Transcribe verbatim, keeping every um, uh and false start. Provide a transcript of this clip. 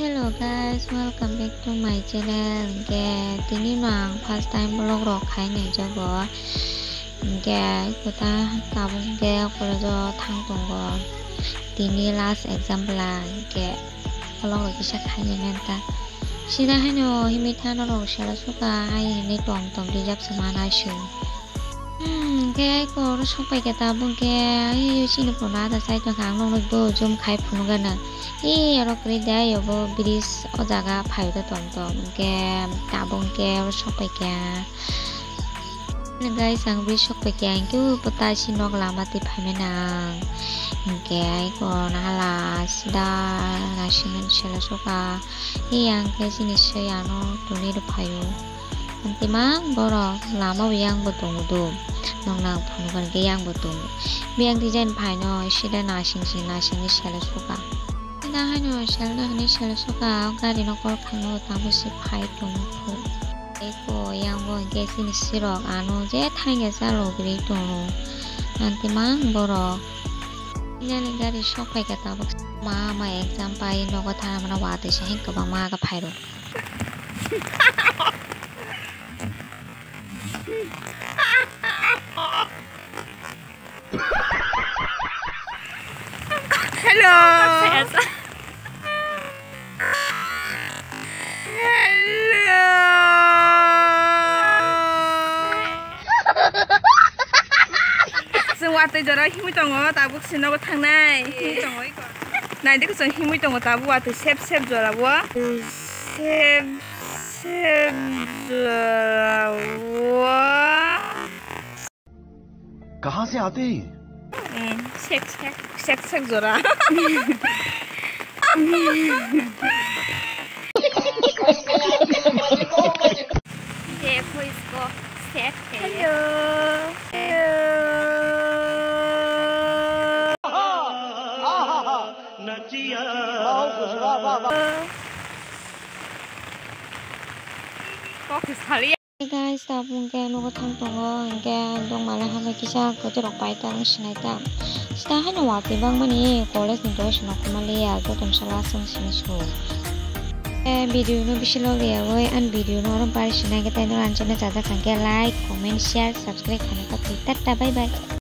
Hello guys, welcome back to my channel. Hingke tini no ang first time vlog rok khai nai jago. Hingke kota tabuk hingke college o thang tongo. Tini last exam bwla hingke vlog rok kisa khai nai manta. Sida haino himwi thano rok sela suka hai hinwi tong tong rijak se mana se. Hmm, hingke aiko oro sok pai khe tabuk hingke ai chini phone ada sai tongkha ang nokno bo zoom khai phunukgana. Ee oro kwrwi de ai obo bridge o jaga phai o tong tong hingke tabuk hingke oro sok pai kha. Guys ang bridge sok pai kha hingke bo ta si nok lama twi phaimani ang hingke aiko nahala sida naisingni sela suka. Ee ang khe chini soi ano tuni rw phai o. Antima borok lama o yang bo tongo do. Nokna phunukgani khe yang bo tongo. Biyang design phaino sida nasing sing nasing ni selo suka. Sida haino selna hinwi selo suka o gari no call khaino tamo se phai tongo phu. Eko yang bo hingke chini sirok ano je thainge chalo gri tongo. Antima borok. Nini gari sok pai khe tabuk ma ma exam pai nogo thana mano watwi se hing kwbangma aga phairok. Hello. Hello. Chwng watwi jora himwi tongo, tabuk se nogo thangnai. Himwi tongo iko. Naidi ko chwng himwi tongo, tabuk watwi sep sep jora o. Sep sep jora o. कहाँ से आते हैं ये? Hmm, sek sek, sek sek jora. Hello. Hello. Kok sali. Hey guys, tabuk hingke nogo thang tongo, hingke dongmale hambai kisa kwtwirok pai ta wng sinai ta. Sita haino watwi bangmani college ni dress no kwmaliya, jotono sala chwng sini su. Eh, video no bisi log liya oi, an video no orom pari sinai khe tai no ranchana chajak hingke like, comment, share, subscribe khaina ta thwi. Tata, bye bye.